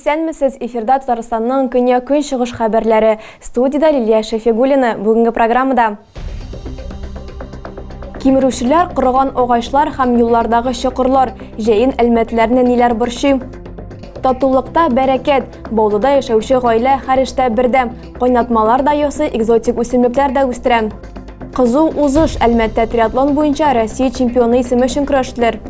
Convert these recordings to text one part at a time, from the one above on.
Исәнмесез, эфирда Татарстанның көньяк-көнчыгыш хәбәрләре. Студиядә Лилия Шәфигуллина. Бүгенге программада Кимерүчеләр, корыган агачлар һәм юллардагы чокырлар, җәен әлмәтләрне ниләр борчый? Татулыкта бәрәкәт, Баулыда яшәүче гаилә һәр эштә бердәм, кайнатмалар да ясый, экзотик үсемлекләр дә үстерә. Кызу узыш, Әлмәттә триатлон буенча Россия чемпионы исеме өчен көрәштеләр.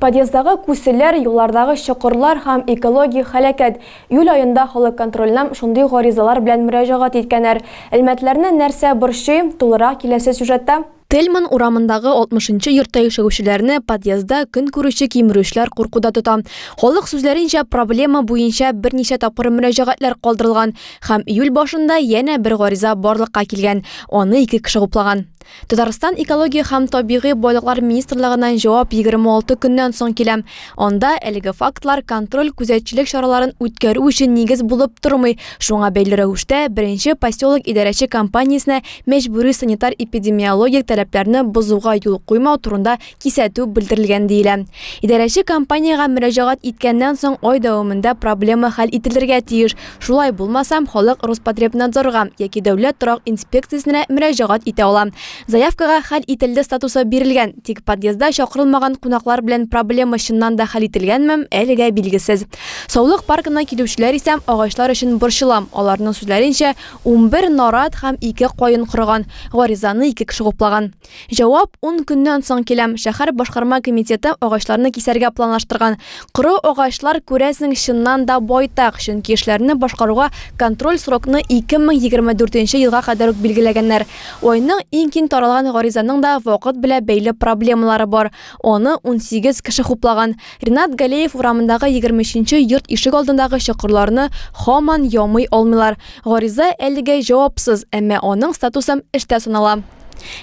Подъезддагы күселәр, юллардагы чокырлар һәм экологик һәлакәт. Июль аенда халык контроленә шундый гаризалар белән мөрәҗәгать иткәннәр. Әлмәтләрне нәрсә борчый? Тулырак киләсе сюжетта. Тельман урамындагы 60 нчы йортта яшәүчеләрне подъездда көн күрүче кимерүчеләр куркуда тота. Халык сүзләренчә, проблема буенча берничә тапкыр мөрәҗәгатьләр калдырылган һәм июль башында янә бер гариза барлыкка килгән. Аны ике кеше хуплаган. Татарстан Экология һәм табигый байлыклар министрлыгыннан җавап 26 көннән соң килә. Анда әлеге фактлар контроль-күзәтчелек чараларын үткәрү өчен нигез булып тормый. Шуңа бәйле рәвештә, беренче поселок идарәче компаниясенә мәҗбүри санитар-эпидемиологик таләпләрне бозуга юл куймау турында кисәтү белдерелгән диелә. Идарәче компаниягә мөрәҗәгать иткәннән соң ай дәвамында проблема хәл ителергә тиеш. Шулай булмаса, халык Роспотребнадзорга яки Дәүләт торак инспекциясенә мөрәҗәгать итә ала. Заявкага хәл ителде статусы бирелгән, тик подъездда чакырылмаган кунаклар белән проблема чыннан да хәл ителгәнме, әлегә билгесез. Саулык паркына килүчеләр исә агачлар өчен борчыла. Аларның сүзләренчә, 11 нарат һәм 2 каен корыган. Гаризаны ике кеше хуплаган. Җавап ун көннән соң килә. Шәһәр башкарма комитеты агачларны кисәргә планлаштырган. Коры агачлар, күрәсең, чыннан да байтак, чөнки эшләрне башкаруга контроль срокны 2024 нче елга кадәр үк билгеләгәннәр. Айның иң киң таралган гаризаның да вакыт белә бәйле проблемалары бар. Аны 18 кеше хуплаган. Ринат Галеев урамындагы 23 нче йорт ишек алдындагы чокырларны һаман ямый алмыйлар. Гариза әлегә җавапсыз, әмма аның статусы эштә санала.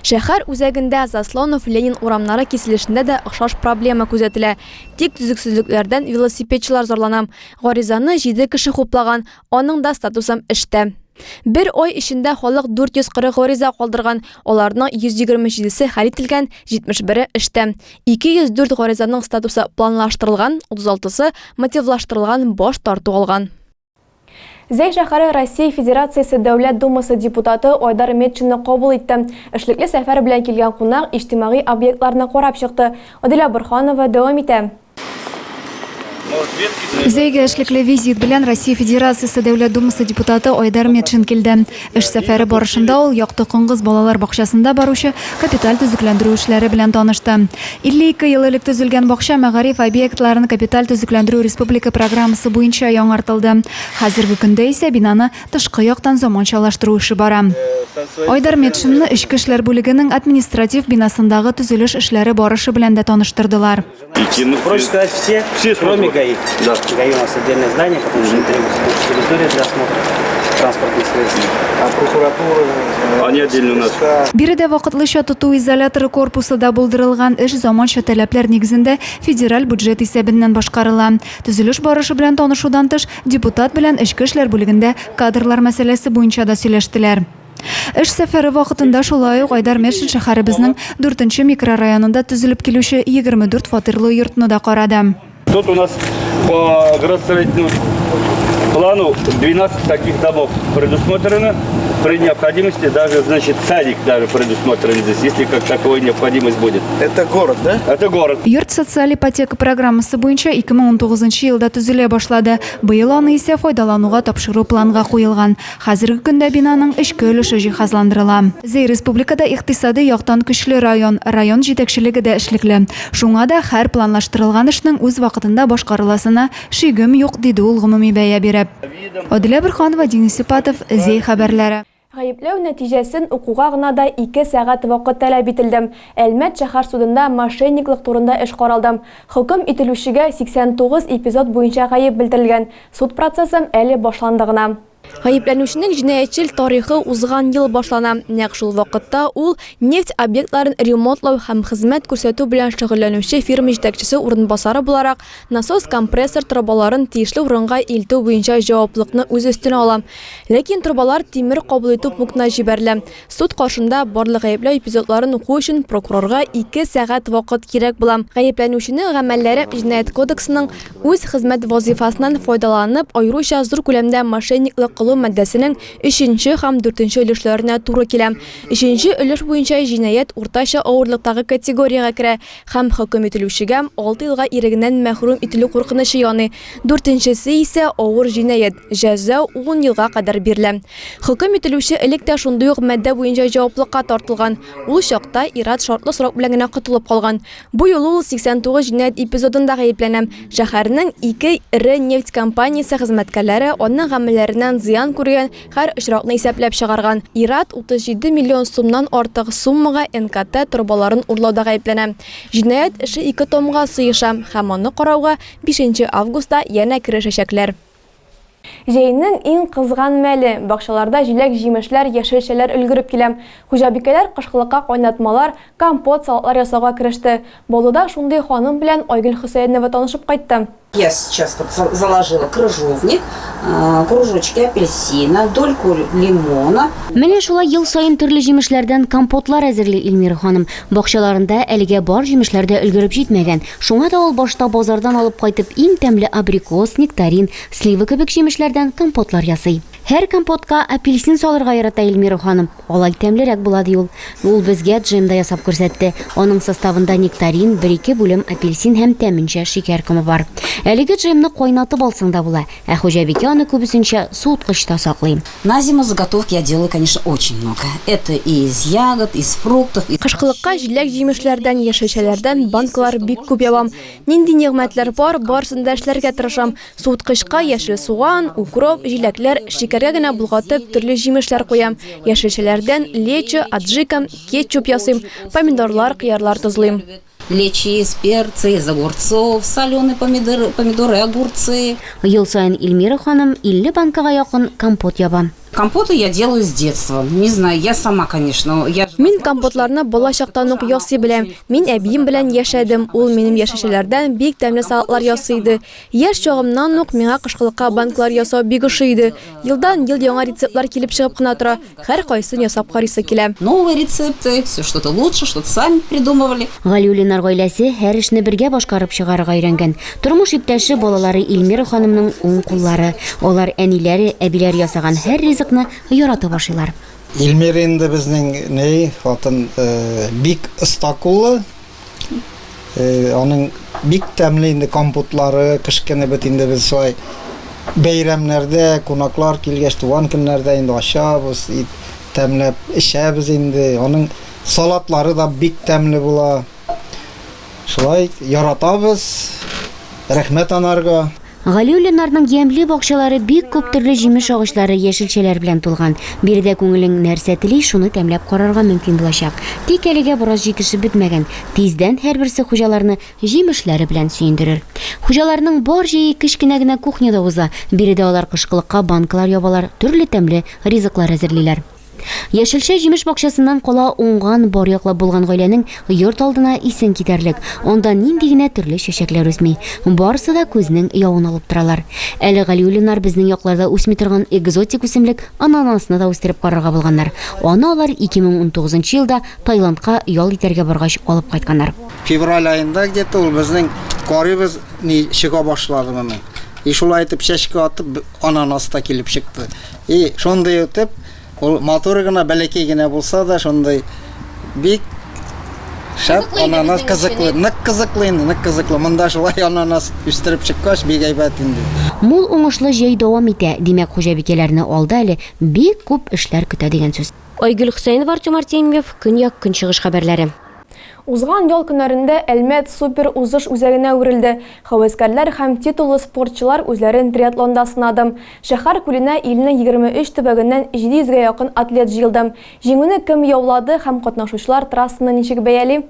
Шәһәр үзәгендә Заслонов, Ленин урамнары киселешендә дә охшаш проблема күзәтелә. Тик төзексезлекләрдән велосипедчылар зарлана. Гаризаны җиде кеше хуплаган, аның да статусы эштә. Бер ай эчендә халык 440 гариза калдырган, аларның 127-се хәл ителгән, 71-е эштә. 204 гаризаның статусы планлаштырылган, 36-сы мотивлаштырылган баш тарту алган. Зәй шәһәре Россия Федерациясе Дәүләт Думасы депутаты Айдар Метшинны кабул итте. Эшлекле сәфәр белән килгән кунак иҗтимагый объектларны карап чыкты. Аделя Борһанова дәвам итә. Зәйгә эшлекле визит белән Россия Федерациясе Дәүләт Думасы депутаты Айдар Метшин килде. Эш сәфәре барышында ул Якты Коңгыз балалар бакчасында баручы капиталь төзекләндерү эшләре белән танышты. 52 ел элек төзелгән бакча мәгариф объектларын капиталь төзекләндерү республика программасы буенча яңартылды. Хәзерге көндә исә бинаны тышкы яктан заманчалаштыру эше бара. Айдар Метшинны эчке эшләр бүлегенең административ бинасындагы төзелеш эшләре барышы белән дә таныштырдылар. Проще сказать, все, все кроме ГАИ. Да. ГАИ у нас отдельное здание, потому что требуется больше территория для осмотра транспортных средств. А прокуратура... Они отдельно у нас. Биредә вакытлыча тоту изоляторы корпусы да булдырылган. Эш заманча таләпләр нигезендә федераль бюджет исәбеннән башкарыла. Төзелеш барышы белән танышудан тыш, депутат белән эчке эшләр бүлегендә кадрлар мәсьәләсе буенча да сөйләштеләр. Эш сәфәре вакытында шулай ук Айдар Метшин шәһәребезнең дүртенче микрорайонында төзелеп килүче 24 фатирлы йортны да карады. Тут у нас по градостроительному плану 12 таких домов предусмотрено. При необходимости даже, значит, садик даже предусмотрен здесь, если как таковой необходимость будет. Это город, да? Это город. Йорт социаль ипотека программасы буенча 2019 елда төзелә башлады. Быел аны исә файдалануга тапшыру планга куелган. Хәзерге көндә бинаның эчке өлеше җиһазландырыла. Зәй республикада икътисадый яктан көчле район, район җитәкчелеге дә эшлекле. Шуңа да һәр планлаштырылган эшнең үз вакытында башкарыласына шигем юк, диде ул гомуми бәя биреп. Аделя Борһанова, Денис Сипатов, Зәй хәбәрләре. Гаепләү нәтиҗәсен укуга гына да ике сәгать вакыт таләп ителде. Әлмәт шәһәр судында мошенниклык турында эш каралды. Хөкем ителүчегә 89 эпизод буенча гаеп белдерелгән. Суд процессы әле башланды гына. Гаепләнүченең җинаятьчел тарихы узган ел башлана. Нәкъ шул вакытта ул нефть объектларын ремонтлау һәм хезмәт күрсәтү белән шөгыльләнүче фирма җитәкчесе урынбасары буларак насос-компрессор торбаларын тиешле урынга илтү буенча җаваплылыкны үз өстенә ала. Ләкин торбалар тимер кабул итү пунктына җибәрелә. Суд каршында барлык гаепләү эпизодларын уку өчен прокурорга ике сәгать вакыт кирәк була. Гаепләнүченең гамәлләре Җинаять кодексының Үз хезмәт вазыйфасыннан файдаланып, аеруча зур күләмдә мошенниклык кылу маддәсенең өченче һәм дүртенче өлешләренә туры килә. Өченче өлеш буенча җинаять уртача авырлыктагы категориягә керә һәм хөкем ителүчегә алты елга ирегеннән мәхрүм ителү куркынычы яный. Дүртенчесе исә авыр җинаять, җәза ун елга кадәр бирелә. Хөкем ителүче элек тә шундый ук маддә буенча җаваплыкка тартылган. Ул чакта ир-ат шартлы срок белән генә котылып калган. Бу юлы ул 89 җинаять эпизодында гаепләнә. Шәһәрнең ике эре нефть компаниясе хезмәткәрләре аның гамәлләреннән зыян күргән һәр очракны исәпләп чыгарган. Ир-ат 37 миллион сумнан артык суммага НКТ торбаларын урлауда гаепләнә. Җинаять эше ике томга сыеша һәм аны карауга бишенче августта янә керешәчәкләр. Җәйнең иң кызган мәле. Бакчаларда җиләк-җимешләр, яшелчәләр өлгереп килә. Хуҗабикәләр кышкылыкка кайнатмалар, компот, салатлар ясауга кереште. Баулыда шундый ханым белән Айгөл Хөсәенова танышып кайтты. Я сейчас вот заложила крыжовник, кружочки апельсина, дольку лимона. Менә шулай ел саен төрле җимешләрдән компотлар әзерли Эльмира ханым. Бакчаларында әлегә бар җимешләр дә өлгереп җитмәгән. Шуңа да ул башта базардан алып кайтып иң тәмле абрикос, нектарин, слива кебек җимешләрдән компотлар ясый. Һәр компотка апельсин салырга ярата Эльмира ханым. Алай тәмлерәк була, ди ул. Ул безгә джем да ясап күрсәтте. Аның составында нектарин, бер-ике бүлем апельсин һәм тәменчә шикәр комы бар. Әлеге джемны кайнатып алсаң да була. Ә хуҗабикә аны күбесенчә суыткычта саклый. На зиму заготовки я делаю, конечно, очень много. Это и из ягод, из фруктов, из Кышкылыкка җиләк-җимешләрдән, яшелчәләрдән банкалар бик күп ябам. Нинди нигъмәтләр бар, барысын да эшләргә тырышам. Суыткычка яшел суган, укроп, җиләкләр, шикәргә генә болгатып, төрле җимешләр куям. Яшелчәләрдән лечо, аджика, кетчуп ясыйм, помидорлар, кыярлар тозлыйм. Лечи из перца, из огурцов, соленые помидоры, помидоры, огурцы. Ел саен Эльмира ханым 50 банкага якын компот яба. Компоты я делаю с детства. Не знаю, я сама, конечно. Я... Мин компотларны бала чактан ук ясый беләм. Мин әбием белән яшәдем. Ул минем яшелчәләрдән бик тәмле салатлар ясый иде. Яшь чагымнан ук миңа кышкылыкка банкалар ясау бик ошый иде. Елдан-ел яңа рецептлар килеп чыгып кына тора. Һәркайсын ясап карыйсы килә. Новые рецепты, все что-то лучше, что-то сами придумывали. Галиуллиннар гаиләсе һәр эшне бергә башкарып чыгарырга өйрәнгән. Тормыш иптәше, балалары Эльмира ханымның уң куллары. Алар әниләре, әбиләре ясаган һәр ризыкны яратып ашыйлар. Эльмира инде безнең ни, хатын бик оста куллы. Аның бик тәмле инде компотлары, кыш көне бит инде без шулай бәйрәмнәрдә, кунаклар килгәч, туган көннәрдә инде ачабыз, тәмләп эчәбез инде. Аның салатлары да бик тәмле була. Шулай яратабыз. Рәхмәт анарга. Галиуллиннарның ямьле бакчалары бик күп төрле җимеш агачлары, яшелчәләр белән тулган. Биредә күңелең нәрсә тели, шуны тәмләп карарга мөмкин булачак. Тик әлегә бераз җитешеп бетмәгән. Тиздән һәрберсе хуҗаларны җимешләре белән сөендерер. Хуҗаларның бар җәе кечкенә генә кухняда уза. Биредә алар кышкылыкка банкалар ябалар, төрле тәмле ризыклар әзерлиләр. Яшелчә-җимеш бакчасыннан кала уңган, бар яклап булган гаиләнең йорт алдына исең китәрлек. Анда нинди генә төрле чәчәкләр үсми. Барысы да күзнең явын алып торалар. Әле Галиуллиннар безнең якларда үсми торган экзотик үсемлек ананасны да үстереп карарга булганнар. Аны алар 2019 елда Таиландка ял итәргә баргач алып кайтканнар. Февраль аенда где-то ул безнең карыйбыз, ни чыга башлады моның. И шулай итеп чәчкә атып ананас та килеп чыкты. И шундый итеп, ул матур гына, бәләкәй генә булса да, шундый бик шәп ананас кызыклы, нык кызыклы инде, нык кызыклы. Монда шулай ананас үстереп чыккач, бик әйбәт инде. Мул уңышлы җәй дәвам итә, димәк, хуҗабикәләрне алда әле бик күп эшләр көтә дигән сүз. Айгөл Хөсәенова, Артем Артемьев, Көньяк-Көнчыгыш хәбәрләре. Узган ял көннәрендә Әлмәт супер узыш үзәгенә әверелде. Һәвәскәрләр һәм титуллы спортчылар үзләрен триатлонда сынады. Шәһәр күленә илнең 23 төбәгеннән 700 гә якын атлет җыелды. Җиңүне кем яулады һәм катнашучылар трассаны ничек бәяли?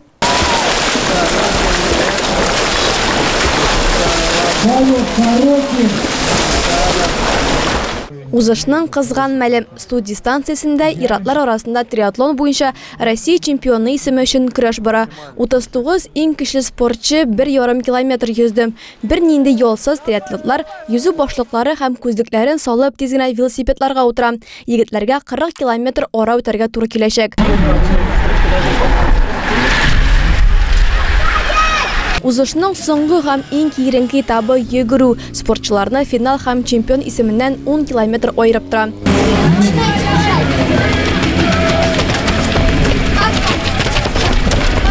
Узышның кызган мәле. Су дистанциясендә ир-атлар арасында триатлон буенча Россия чемпионы исеме өчен көрәш бара. 39 иң көчле спортчы бер ярым километр йөзде. Бернинди ялсыз триатлетлар йөзү башлыклары һәм күзлекләрен салып тиз генә велосипедларга утыра. Егетләргә 40 километр ара үтәргә туры киләчәк. Узышның соңгы һәм иң киеренке этабы йөгерү. Спортчыларны финал һәм чемпион исеменнән 10 километр аерып тора.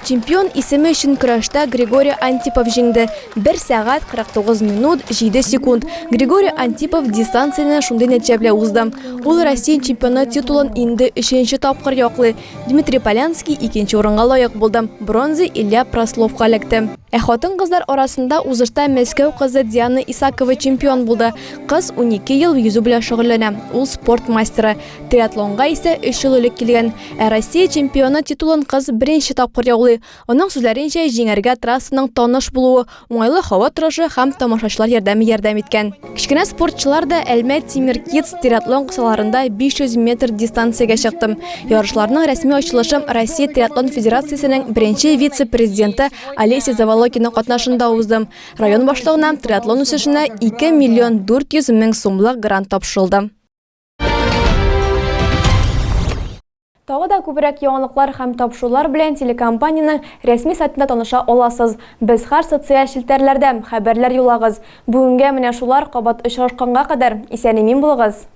Чемпион исеме өчен көрәштә Григорий Антипов җиңде. 1 сәгать 49 минут 7 секунд. Григорий Антипов дистанцияне шундый нәтиҗә белән узды. Ул Россия чемпионы титулын инде өченче тапкыр яклый. Дмитрий Полянский икенче урынга лаек булды. Бронза Илья Прословка эләкте. Ә хатын-кызлар арасында узышта Мәскәү кызы Диана Исакова чемпион булды. Кыз 12 ел йөзү белән шөгыльләнә. Ул спорт мастеры. Триатлонга исә 3 ел элек килгән. Ә Россия чемпионы титулын кыз беренче тапкыр яулый. Аның сүзләренчә, җиңәргә трассаның таныш булуы, уңайлы һава торышы һәм тамашачылар ярдәме ярдәм иткән. Кечкенә спортчылар да Әлмәт Тимер Кидс триатлон кысаларында 500 метр дистанциягә чыкты. Ярышларның рәсми ачылышы Россия триатлон федерациясенең беренче вице-президенты Олеся Заволокина катнашында узды. Район башлыгына триатлон үсешенә 2 миллион 400 мең сумлык грант тапшырылды. Тагы да күбрәк яңалыклар һәм тапшырулар белән телекомпаниянең рәсми сайтында таныша аласыз. Без һәр социаль челтәрләрдә, хәбәрләр юллагыз. Бүгенгә менә шулар, кабат очрашканга кадәр, исән-имин булыгыз!